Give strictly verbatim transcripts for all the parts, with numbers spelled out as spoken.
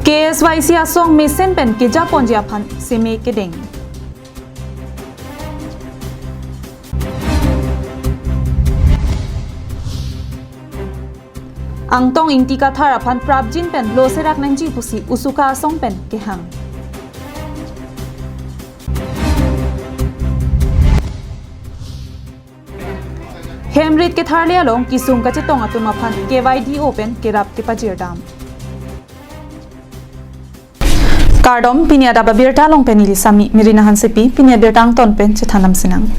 K S Y C asong mesen pen kejaponji aphan seme kedeng. Angtong Ingti Kathar aphan prapjin pen lo serak nangji pusi Usuka asong pen kehang. Hemrit ketharli along kisung kachetong atum aphan K Y D O pen kerap kepajirdam. Kardom, pini adap abirta along pen neli Sami Merina Hansepi, pini abirta angton pen chethandam sinang.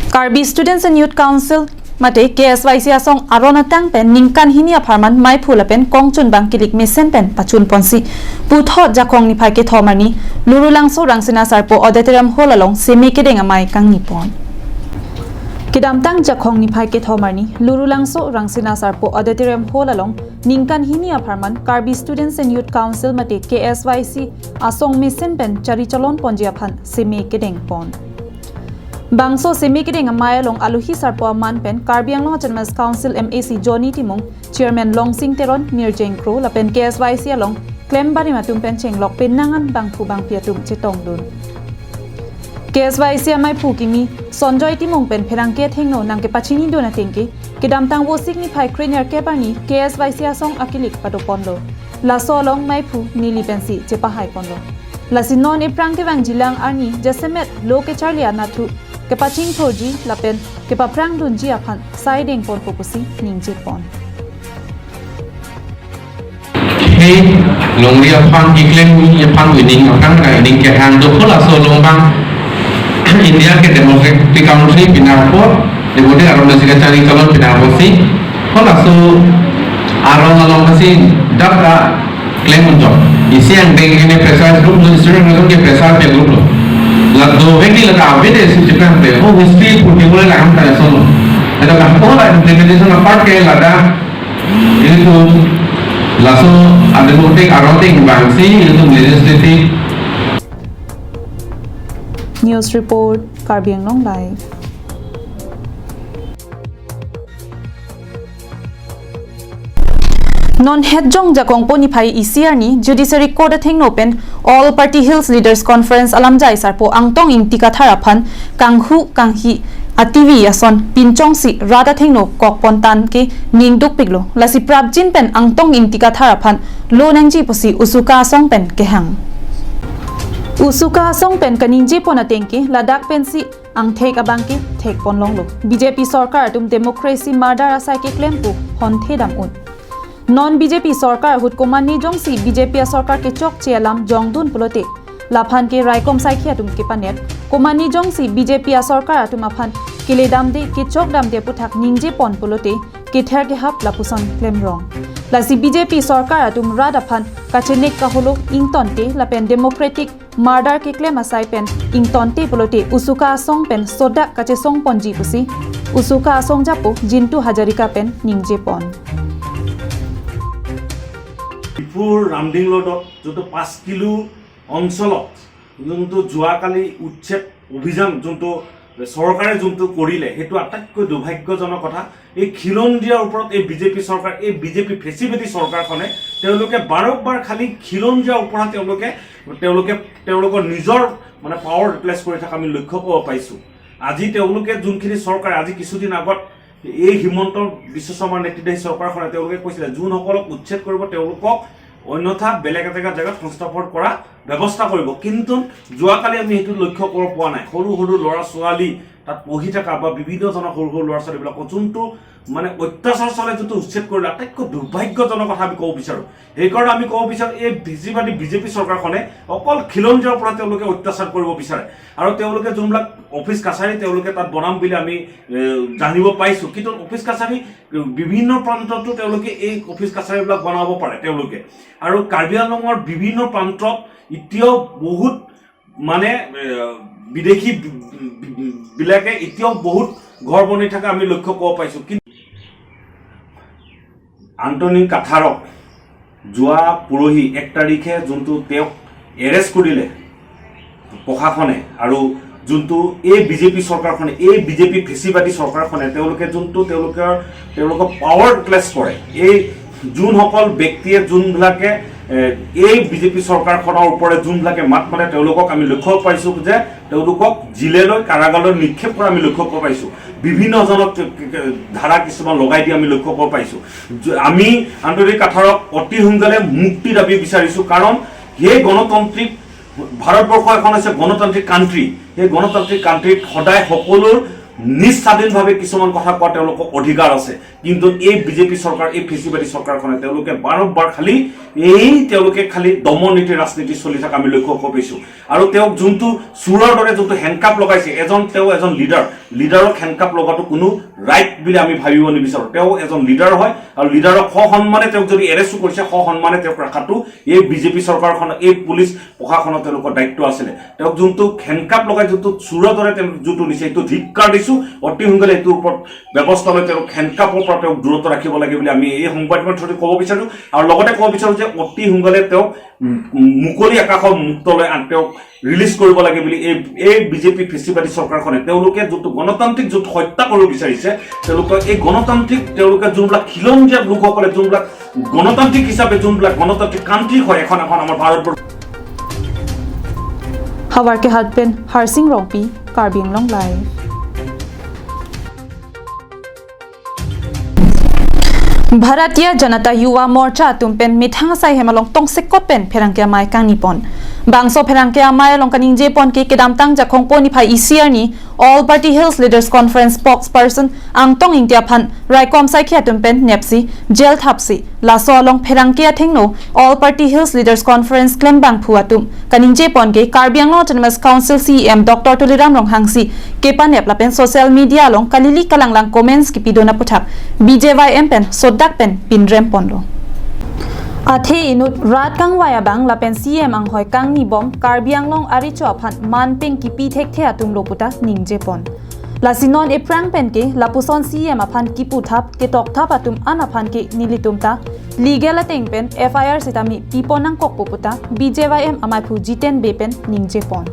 Karbi Students and Youth Council mate K S Y C asong aron atang pen ningkan hini apharman maiphu lapen kongchunbang kilik mesen pen pachunponsi puthot Jakhong niphai kethom arni Lurulangso Rangsina Sarpo Auditorium Hall along seme kedeng amei kangnipon. Kedamtang Jakhong niphai kethom arni Lurulangso Rangsina Sarpo Auditorium Hall along ningkan hini apharman Karbi Students and Youth Council mate K S Y C asong mesen pen chari chalonponji aphan seme kedengpon. Bangso seme kedeng amei along alohi sarpo aman pen Karbi Anglong Autonomous Council M A C Johnny Timung, Chairman Longsing Teron, Mirjeng Kro lapen K S Y C along klem barim atum pen chenglok penang an bangphu bangphi atum chetongdun. K S Y C amaiphu kimi Sonjoy Timung pen pherangke athengno nangkepachinidun ateng ke, kedamtang Vosik niphai krenerkep arni K S Y C asong akilik padoponlo. Laso along maiphu neli pensi chepahaiponlo. Lasi non ephrang kevangjilang arni jasemet lo kecharli anatthu kepachingthurji lapen kepaphrangdunji aphan sai dengponpo pusi ningjepon. He longri aphan keklem ni aphan winning aphan ka winning kehang dokho laso along bang India ke democratic country pina apot, democratic aron nasi kachari chalon pina apotsi, halaso aron along nasi dak a klem unjok. Isi angdeng ini pressure group lo, student union ke pressure pe group lo. La dovek ni la ave de si chipang pe. Oh, history purti boleh lah, ham kaya solo. Ada lah, oh, la implementation apart ke lada ilitum laso ademokratik aron ateng bangsi ilitum legislative. News report, Karbi Anglong Live. Non hetjong Jakong po niphai isi arni Judiciary Court athengno pen All Party Hills Leaders Conference alamjai sarpo Angtong Ingti Kathar aphan kanghu kanghi ativi ason pinchongsi rat athengno kokpon tan ke ningdukpiklo. Lasi prapjin pen Angtong Ingti Kathar aphan lo nangji pusi Usuka asong pen kehang. Usuka asong pen kaningjepon ateng ke ladak pensi angthek abang ke thekponlonglo. B J P sorkar atum democracy mardar asai keklem pu honthe dam un. Non B J P sorkar ahut komatne jongsi B J P asorkar kechokche alam jongdun pulote, laphan ke raikom saikhi atum kepanet, komatne jongsi B J P asorkar atum aphan keledamde kechokdamde aputhak ningjepon pulote, kether kehap lapuson klemrong. Lasi B J P sorkar atum rat aphan kachenek kaholo ingtonte lapen democratic mardar keklem asai pen ingtonte pulote Usuka asong pen sodak kachesongponji pusi Usuka asong japo Jintu Hazarika pen ningjepon. ডিফুৰ ৰামডিং ৰোডত যোনটো পাঁচ কিলো অঞ্চলত যোনটো যোৱাকালি উচ্ছেদ অভিযান যোনটো চৰকাৰে যোনটো কৰিলে, সেইটো আটাইতকৈ দুৰ্ভাগ্যজনক কথা। এই খিলঞ্জীয়াৰ ওপৰত এই বিজেপি চৰকাৰ, এই বিজেপি ফেচিবেটি চৰকাৰখনে তেওঁলোকে বাৰম্বাৰ খালি খিলঞ্জীয়াৰ ওপৰত তেওঁলোকে, তেওঁলোকে, তেওঁলোকৰ নিজৰ মানে পাৱাৰ ইউটিলাইজ কৰি থকা আমি লক্ষ্য কৰিব পাইছোঁ। আজি তেওঁলোকে যোনখিনি চৰকাৰে আজি কিছুদিন আগত এই হিমন্ত বিশ্ব শৰ্মাৰ নেতৃত্বাধীন চৰকাৰখনে তেওঁলোকে কৈছিলে, যোনসকলক উচ্ছেদ কৰিব তেওঁলোকক অন্যথা বেলেগ এটা জেগাত সংস্থাপন কৰা ব্যৱস্থা কৰিব। কিন্তু যোৱাকালি আমি সেইটো লক্ষ্য কৰিব পোৱা নাই। সৰু সৰু ল'ৰা ছোৱালী তাত পঢ়ি থকা বা বিভিন্ন ধৰণৰ সৰু সৰু ল'ৰা ছোৱালীবিলাকক যোনটো মানে অত্যাচাৰ চলে, যোনটো উচ্ছেদ কৰিলে, আটাইতকৈ দুৰ্ভাগ্যজনক কথা আমি ক'ব বিচাৰোঁ। সেইকাৰণে আমি ক'ব বিচাৰোঁ, এই ফেচিবাদী বিজেপি চৰকাৰখনে অকল খিলঞ্জীয়াৰ ওপৰত তেওঁলোকে অত্যাচাৰ কৰিব বিচাৰে। আৰু তেওঁলোকে যোনবিলাক অফিচ কাছাৰী তেওঁলোকে তাত বনাম বুলি আমি, এ, জানিব পাইছোঁ, কিন্তু অফিচ কাছাৰী বিভিন্ন প্ৰান্ততো তেওঁলোকে এই অফিচ কাছাৰীবিলাক বনাব পাৰে তেওঁলোকে। আৰু কাৰ্বি আংলঙৰ বিভিন্ন প্ৰান্তত এতিয়াও বহুত মানে, এ, বিদেশী বি-, বি-, বিলাকে এতিয়াও বহুত ঘৰ বনাই থকা আমি লক্ষ্য কৰিব পাইছোঁ। কিন্তু আন্তনিক কাথাৰক যোৱা পৰহি এক তাৰিখে যোনটো তেওঁক এৰেষ্ট কৰিলে প্ৰশাসনে, আৰু যোনটো এই বিজেপি চৰকাৰখনে, এই বিজেপি ফেচিবাদী চৰকাৰখনে তেওঁলোকে যোনটো তেওঁলোকৰ, তেওঁলোকৰ পাৱাৰ ইউটিলাইজ কৰে, এই যোনসকল ব্যক্তিয়ে, যোনবিলাকে এ, এই বিজেপি চৰকাৰখনৰ ওপৰত যোনবিলাকে মাত মাতে, তেওঁলোকক আমি লক্ষ্য পাইছো যে তেওঁলোকক জেললৈ, কাৰাগাৰলৈ নিক্ষেপ কৰা আমি লক্ষ্য পাইছো। বিভিন্নজনক কে-, কে-, কে-, ধাৰা কিছুমান লগাই দি আমি লক্ষ্য পাইছো। য-, আমি আন্তৰিক কাঠাৰক অতি সোনকালে মুক্তি দাবী বিচাৰিছো, কাৰণ সেই গণতান্ত্ৰিক ভাৰতবৰ্ষ এখন হৈছে গণতান্ত্ৰিক কাণ্ট্ৰি। সেই গণতান্ত্ৰিক কাণ্ট্ৰিত সদায় সকলোৰ নিজ স্বাধীনভাৱে কিছুমান কথা কোৱা তেওঁলোকৰ অধিকাৰ আছে। কিন্তু এই বিজেপি চৰকাৰ, এই ফেচিবাদী চৰকাৰখনে তেওঁলোকে বাৰম্বাৰ খালি এই তেওঁলোকে খালি দমন নীতি ৰাজনীতি চলি থকা আমি লক্ষ্য কৰিব পাৰিছো। আৰু তেওঁক যোনটো চোৰৰ দৰে যোনটো হেণ্ডকাফ লগাইছে, এজন, তেওঁ এজন লিডাৰ, লিডাৰক হেণ্ডকাফ লগোৱাটো কোনো ৰাইট বুলি আমি ভাবিব নিবিচাৰো। তেওঁ এজন লিডাৰ হয় আৰু লিডাৰক সসন্মানে তেওঁক যদি এৰেষ্ট কৰিছে, সসন্মানে তেওঁক ৰখাটো এই বিজেপি চৰকাৰখন, এই পুলিচ প্ৰশাসনৰ তেওঁলোকৰ দায়িত্ব আছিলে। তেওঁক যোনটো হেণ্ডকাফ লগাই যোনটো চোৰৰ দৰে তেওঁ যোনটো নিছে, এইটো ধিক্কাৰ দিছো। অতি সোনকালে এইটোৰ ওপৰত ব্যৱস্থা লৈ তেওঁক হেণ্ডকাফৰ পৰা তেওঁক দূৰত ৰাখিব লাগে বুলি আমি এই সংবাদ মাধ্যমত ক'ব বিচাৰো। আৰু লগতে ক'ব বিচাৰো যে অতি সোনকালে তেওঁক, উম, মুকলি আকাশৰ মুক্তলৈ আন-, তেওঁক ৰিলিজ কৰিব লাগে বুলি এই, এই বিজেপি ফেচিবাদী চৰকাৰখনে তেওঁলোকে যোনটো গণতান্ত্ৰিক যোনটো হত্যা কৰিব বিচাৰিছে, তেওঁলোকৰ এই গণতান্ত্ৰিক, তেওঁলোকে যোনবিলাক খিলঞ্জীয়া লোকসকলে যোনবিলাক গণতান্ত্ৰিক হিচাপে যোনবিলাক গণতান্ত্ৰিক কাণ্ট্ৰি হয় এখন এখন আমাৰ Bharatvarsha. Havar Kehal pen Harsing Rongpi, Karbi Anglong Live. Bharatiya Janata Yuva Morcha atum pen methang asai hem along tongsekot pen pherangke amei kangni pon. Bangso pherangke amei along kaningje pon ke kedamtang Jakhong po niphai isi arni All Party Hills Leaders Conference spokesperson Angtong Ingti aphan raikom saikhi atum pen nepsi jail thapsi, laso along pherangke athengno All Party Hills Leaders Conference klembangphu atum kaningje pon ke Karbi Anglong Autonomous Council C E M Doctor Tuliram Ronghang si kepanep lapen social media along kalili kalanglang comments kipidun aputhak B J Y M pen sodak pen pinrem ponlo. Athe inut rat kangvai abang lapen C E M anghoi kangni bom Karbi Anglong arecho aphan manpeng kipi thekthe atumlo puta ningje pon. Lasi non ephrang pen ke lapuson C E M aphan kiputhap ketokthap atum an aphan ke nelitum ta legal ateng pen F I R sitame pipon nangkokpo puta B J Y M amaiphu Jiten Bey pen ningje pon.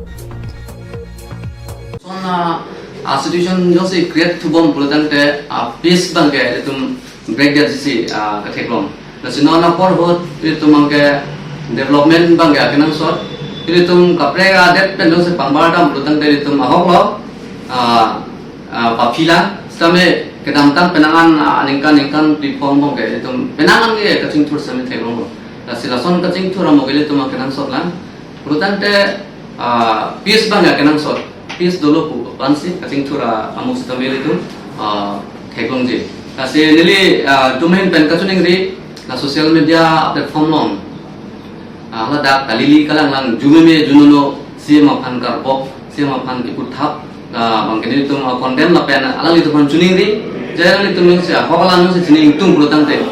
Son, ah, ah, situation jongsi create thubom pulotangte, ah, peace abangke itum break dia jisi, ah, ketheklong. Lasi non apor ahut itum abangke development abangke akenangsot. Itum kaprek adet pen jongsi pangbar dam pulotangte itum ahoklo, ah, ah, papila. Sitame kedamtang penang an, ah, aningkan ningkan phli phongo abangke itum penang an ke kachingthur sitame theklonglo. Lasi lason kachingthur amo ke itum akenangsot lang. Pulotangte, ah, peace abangke akenangsot, peace dolo pu aphansi kachingthur amo sitame itum, ah, theklongji. Lasi neli, ah, itum ahin pen kachiningri, la social media platform along, ah, ladak kalili kalanglang jumeme junono C E M aphan karbok, C E M aphan kiputhap, ah, abangke nelitum, ah, condemn lapen alanglitum aphan chiningri, je alanglitum jongsi ahok alam jongsi chini ingtung pulotangte,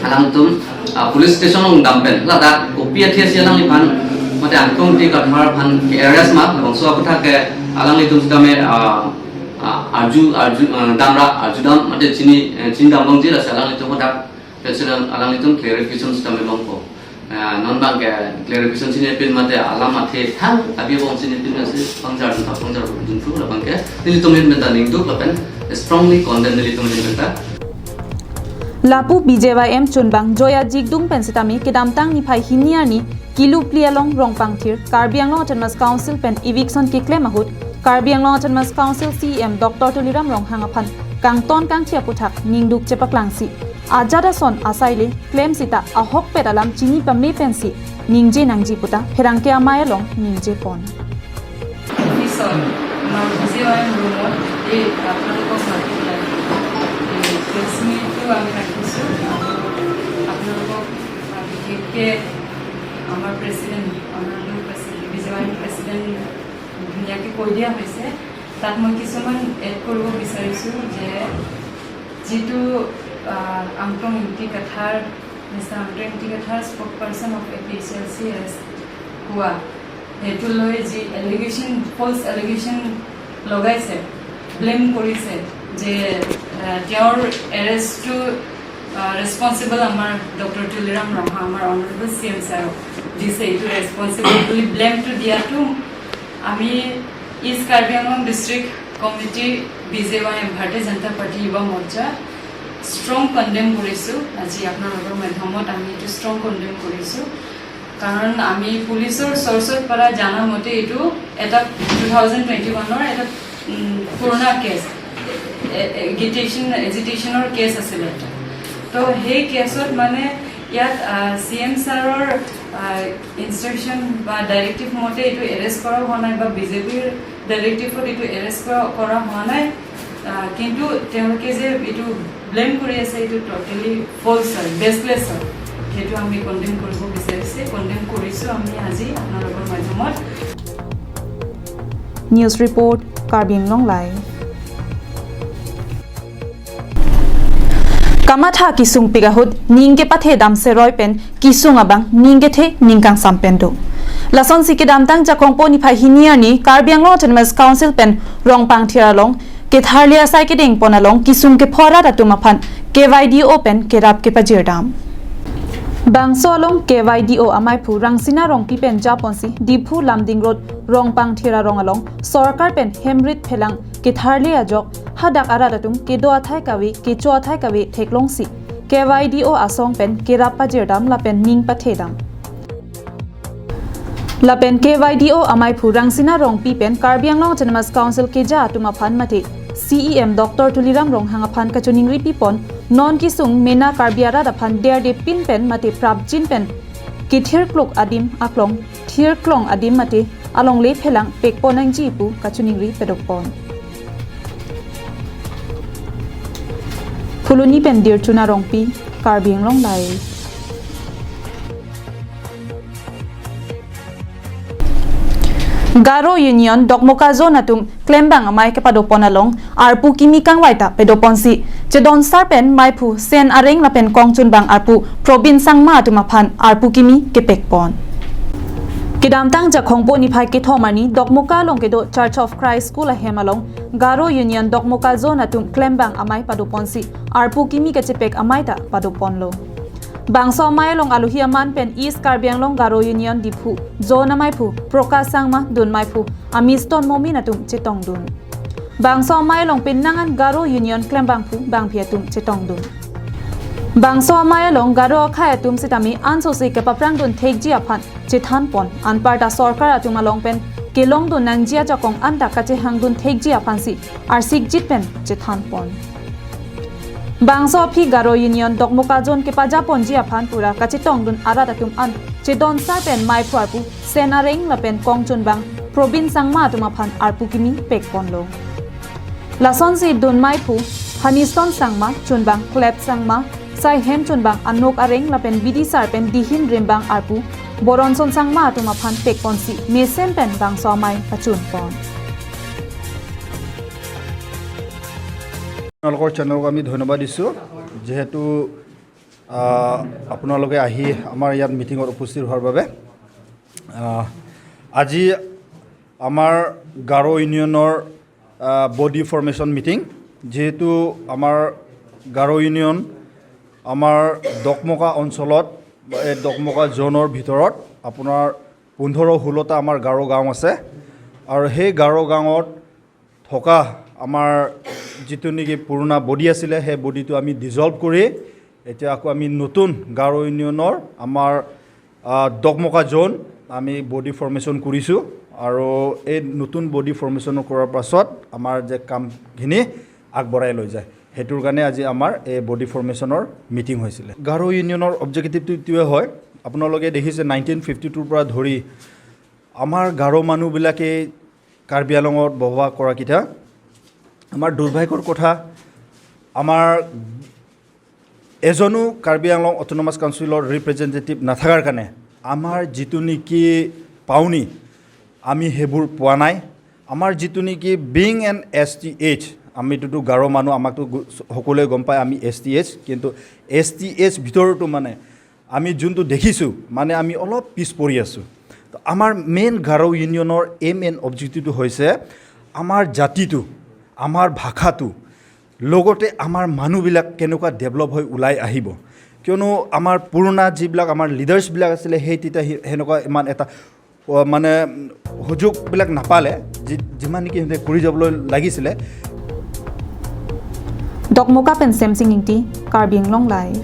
alanglitum, ah, police station along dam pen ladak kopi athe si alangliphan mate Angtong Ingti Kathar aphan ke-arrest ma, labangso aputhak ke alanglitum sitame, ah, ah, arju, arju, ah, damra, arju dam mate chini, eh, chini dam longji, lasi alanglitum hadak, lasi alanglitum clarification sitame longpo. Ah, non abangke clarification chinipin mate alam athe thang abi bong chinipin nasi pangjar dun thap pangjar dun thu, labangke nelitum ahin pen ta ningduk lapen strongly condemn nelitum ahin pen ta. Lapu B J Y M chunbang Joya Jigdung pen sitame kedamtang niphai hini arni kilu phli along Rongpangthir Karbi Anglong Autonomous Council pen eviction keklem ahut Karbi Anglong Autonomous Council C E M Doctor Tuliram Ronghang aphan kangton kangthi aputhak ningduk chepaklangsi ajat ason asai le klem sita ahokpet alam chini pame pensi ningje nangji puta pherangke amei along ningje pon. পিছত আমাৰ B J Y M ৰুমত এই আপোনালোকক মাতি পেলাই, এই প্ৰেছ মিটটো আমি ৰাখিছোঁ। আৰু আপোনালোকক, আহ, বিশেষকৈ আমাৰ president, honourable president, B J Y M president ধুনীয়াকৈ কৈ দিয়া হৈছে। তাত মই কিছুমান এড কৰিব বিচাৰিছোঁ যে যিটো, আহ, Angtong Ingti Kathar, mister Angtong Ingti Kathar spokesperson of A P H L C arrest হোৱা, সেইটো লৈ যি এলিগেশ্যন, ফল্চ এলিগেশ্যন লগাইছে, ব্লেম কৰিছে যে, আহ, তেওঁৰ এৰেষ্টটো, আহ, ৰেছপনচিবল আমাৰ ডক্টৰ তুলিৰাম ৰংহাং, আমাৰ অনাৰেবল চি এম ছাৰক দিছে এইটো ৰেছপনচিবল বুলি ব্লেমটো দিয়াটো আমি east Karbi Anglong district committee, B J Y M, Bharatiya Janata পাৰ্টি যুৱ মৰ্চা, ষ্ট্ৰং কণ্ডেম কৰিছোঁ। আজি আপোনালোকৰ মাধ্যমত আমি এইটো ষ্ট্ৰং কণ্ডেম কৰিছোঁ, কাৰণ আমি পুলিচৰ চৰ্চৰ পৰা জানা মতে এইটো এটা টু থাউজেণ্ড টুৱেণ্টি ওৱানৰ এটা উম, পুৰণা কেছ, এজিটেশ্যন এজিটেশ্যনৰ কেছ আছিলে এটা। তো সেই কেছত মানে ইয়াত চি এম ছাৰৰ ইনষ্ট্ৰাকশ্যন বা ডাইৰেক্টিভ মতে এইটো এৰেষ্ট কৰা হোৱা নাই বা বিজেপিৰ ডাইৰেক্টিভত এইটো এৰেষ্ট কৰা কৰা হোৱা নাই। আহ, কিন্তু তেওঁলোকে যে এইটো ব্লেম কৰি আছে, এইটো ট'টেলি ফল্চ হয়, বেচলেছ হয়। সেইটো আমি কণ্ডেম কৰিব বিচাৰিছে, কণ্ডেম কৰিছোঁ আমি আজি আপোনালোকৰ মাধ্যমত। News report, Karbi Anglong Live. Kamatha kisung pik ahut ning kepathe dam seroi pen kisung abang ning kethe ning kangsam pen do. Lasonsi kedamtang Jakhongpo niphai hini arni Karbi Anglong Autonomous Council pen Rongpangthir along ketharli asai kedeng pon along kisung kepho arat atum aphan K Y D O pen kerap kepajir dam. Bangso along K Y D O amaiphu Rangsina Rongpi pen japonsi Diphu Lumding Road Rongpangthir arong along sorkar pen hemrit phelang ketharli ajok hadak arat atum kedo athai kave kecho athai kave theklongsi K Y D O asong pen kerap pajir dam lapen ning pathe dam. Lapen K Y D O amaiphu Rangsina Rongpi pen Karbi Anglong Autonomous Council keja atum aphan mate C E M Doctor Tuliram Ronghang aphan kachiningri pipon non kisung mena Karbi arat aphan derde pin pen mate prapjin pen kethir kluk adim aklong thir klong adim mate alongle phelang pekpon nangji pu kachiningri pedokpon. Phuloni pen Dirchuna Rongpi, Karbi Anglong Live. Garo Union Dokmoka Zone atum klembang amei kepadopon along arpu kimi kangvai ta pedoponsi chedonsar pen meiphu Sen Areng lapen kongchunbang arpu Probin Sangma atum aphan arpu kimi kepekpon. Kedamtang Jakhongpo niphai kethom arni Dokmoka along kedo Church of Christ School ahem along Garo Union Dokmoka Zone atum klembang amei padoponsi arpu kimi kachepek amei ta padoponlo. Bangso amei along alohi aman pen East Karbi Anglong Garo Union Diphu Zone ameiphu Prokash Sangma dun meiphu Amiston Momin atum chetongdun. Bangso amei along penang an Garo Union klembangphu bangphi atum chetongdun. Bangso amei along Garo akhei atum sitame ansose kepaprangdun thekji aphan chethanpon, anparta sorkar atum along pen kelongdun nangji ajakong anta kachehangdun thekji aphansi arsikjit pen chethanpon. Bangso aphi Garo Union Dokmoka Zone kepajaponji aphan pura kachetongdun arat atum an chedonsar pen meiphu arpu Sen Areng lapen kongchunbang Probin Sangma atum aphan arpu kimi pekponlo. Lasonsi dun meiphu Haniston Sangma, chunbang Klep Sangma, saihem chunbang Anok Areng lapen bidisar pen dihin rimbang arpu Boronson Sangma atum aphan pekponsi mesen pen bangso amei pachunpon. আপোনালোকৰ চেনেলক আমি ধন্যবাদ দিছোঁ, যিহেতু আহ, আপোনালোকে আহি আমাৰ ইয়াত মিটিঙত উপস্থিত হোৱাৰ বাবে। আহ, আজি আমাৰ গাৰো ইউনিয়নৰ আহ, বডি ফৰ্মেশ্যন মিটিং, যিহেতু আমাৰ গাৰো ইউনিয়ন আমাৰ দকমকা অঞ্চলত, এই দকমকা জ'নৰ ভিতৰত আপোনাৰ পোন্ধৰ ষোল্লটা আমাৰ গাৰো গাঁও আছে আৰু সেই গাৰো গাঁৱত থকা আমাৰ যিটো নেকি পুৰণা বডি আছিলে, সেই বডিটো আমি ডিজলভ কৰি এতিয়া আকৌ আমি নতুন গাৰো ইউনিয়নৰ আমাৰ আহ, দকমকা জ'ন আমি বডি ফৰ্মেশ্যন কৰিছোঁ আৰু এই নতুন বডি ফৰ্মেশ্যন কৰাৰ পাছত আমাৰ যে কামখিনি আগবঢ়াই লৈ যায়, সেইটোৰ কাৰণে আজি আমাৰ এই বডি ফৰ্মেশ্যনৰ মিটিং হৈছিলে। গাৰো ইউনিয়নৰ অবজেক্টিভটো এইটোৱে হয়, আপোনালোকে দেখিছে নাইনটিন ফিফটি টুৰ পৰা ধৰি আমাৰ গাৰো মানুহবিলাকে কাৰ্বি আংলঙত বসবাস কৰাকেইটা। আমাৰ দুৰ্ভাগ্যৰ কথা, আমাৰ এজনো কাৰ্বি আংলং অট'নমাছ কাউন্সিলৰ ৰিপ্ৰেজেণ্টেটিভ নাথাকাৰ কাৰণে আমাৰ যিটো নেকি পাওনি, আমি সেইবোৰ পোৱা নাই। আমাৰ যিটো নেকি being an S T H, আমিতোতো গাৰো মানুহ, আমাকতো গো- সকলোৱে গম পায় আমি এছ টি এইচ, কিন্তু এছ টি এইচ ভিতৰতো মানে আমি যোনটো দেখিছোঁ, মানে আমি অলপ পিছ পৰি আছোঁ। তো আমাৰ মেইন গাৰো ইউনিয়নৰ এইম এণ্ড অবজেক্টিভটো হৈছে আমাৰ জাতিটো, আমাৰ ভাষাটো, লগতে আমাৰ মানুহবিলাক কেনেকুৱা ডেভেলপ হৈ ওলাই আহিব। কিয়নো আমাৰ পুৰণা যিবিলাক আমাৰ লিডাৰ্ছবিলাক আছিলে, সেই তেতিয়া সি- সেনেকুৱা ইমান এটা, অ, মানে, সুযোগবিলাক নাপালে, যি- যিমান নেকি সিহঁতে কৰি যাবলৈ লাগিছিলে। Dokmoka pen Semsing Ingti, Karbi Anglong Live.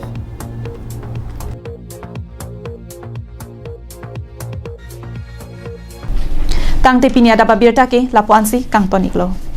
Tangte pini adap abirta ke lapu-ansi kangton-iklo.